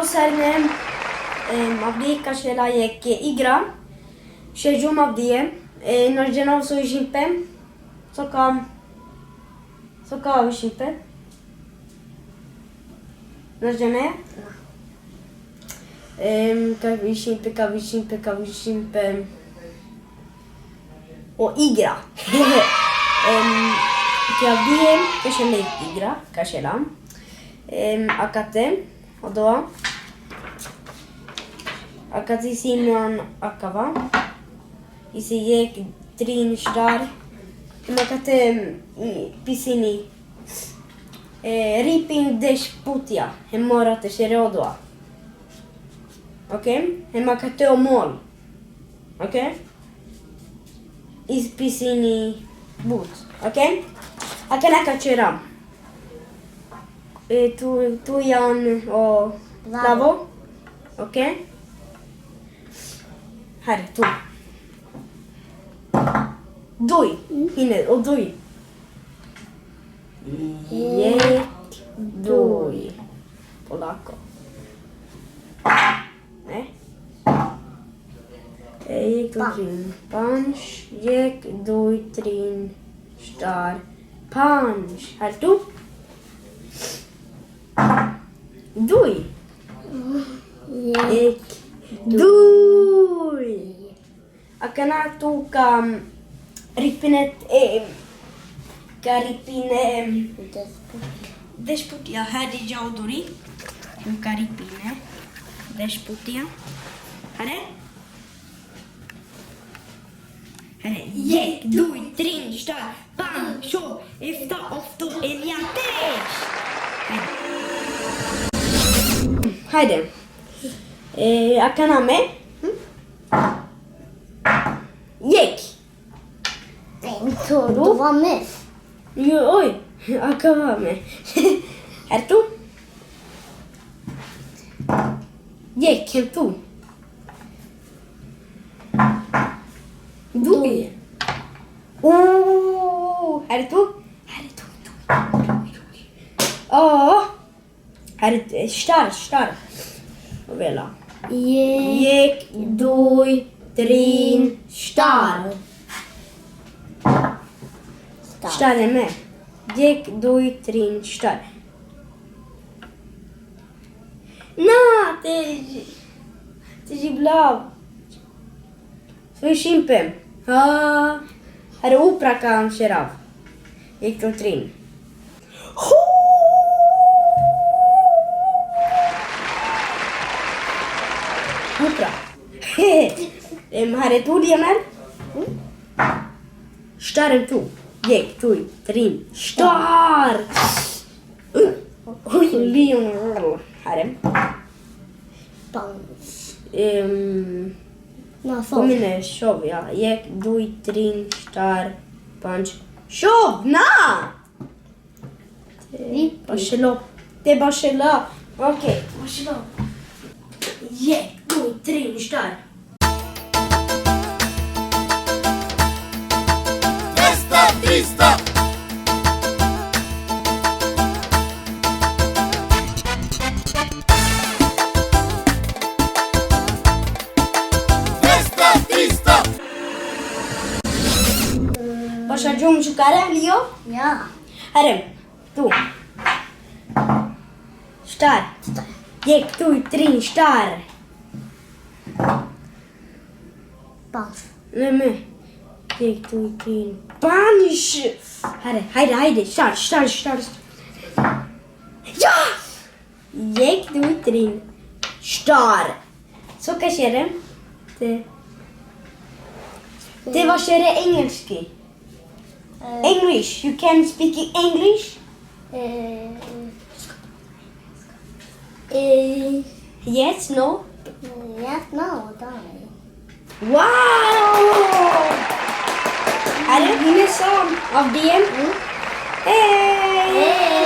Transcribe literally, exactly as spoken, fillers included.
Sarnem, em, avdie ka šela jekh igra. Šel džum avdie, e, našel džene so išimpe. So ka, so ka išimpe. Našel džene? Em, ka išimpe, ka išimpe, ka išimpe. O igra. Em, ke avdie, ka šela igra, ka šela. Em, akate, odoa. Akate isi man akava. Isi jekh, trin, štar. Em, akate, em, i, pisini. E, ripin deš putija. Em, mora te šere odoa. Okej? Em, akate o mol. Okej? Isi pisini but. Okej? Akana ka šerav. E, tu, tu ijan o plavo. Okej? Hajde, tu. Duj. Ine, o duj. Jekh, duj. Polako. Ne? E, jekh, duj, trin, pandž, jekh, duj, trin, štar, pandž. Hajde tu. Duj. Jekh, duj. Akana tu ka ripine, e, ka ripine deš putija, hajde, dža odori. Ka ripine deš putija. Hajde? Hajde, jekh, duj, trin, štar, pandž, šov, efta, ofto, enja, deš. Hajde. Hajde. E, akana me. Jekh. Dova me. Jo, oj, akava me. Hajde tu. Jekh, tu. Duj. Duj. U, hajde tu. Hajde tu, tu, tu, tu, tu. O. Hajde, e, štar, štar. Ovela. Jekh, duj, trin, štar. Štar. Štar e me. Jekh, duj, trin, štar. Na, te, te žiblav. So išimpe. A, hajde upra ka šerav. Jekh, duj, trin. Hu! Upra. Em, hajde tu, Lion. Štar tu. Jekh, duj, trin, štar. Hui, Lion. Hajde. Pandž. Em, na, šov. Pomine šov, ja. Jekh, duj, trin, štar, pandž. Šov, na! Te bašelo. Te bašelo. Okej, bašelo. Jekh, duj, trin, štar. Dvesta, trista. Dvesta, trista. Pošaljum šukare, Lio? Ja. Hajde. Tu. Štar. Štar. Jekh, duj, trin, štar. Pandž. Ne, ne. Jekh, duj, trin, pandž. Hajde, hajde, hajde. Štar, štar, štar. Ja! Jekh, duj, trin, štar. So ka šerem? Te. Te vaš šere engelski. E. English. You can speak in English? E, e. Yes, no? Yes, no, don't. Wow! Are you in a song of D M? Hmm? Hey! Hey!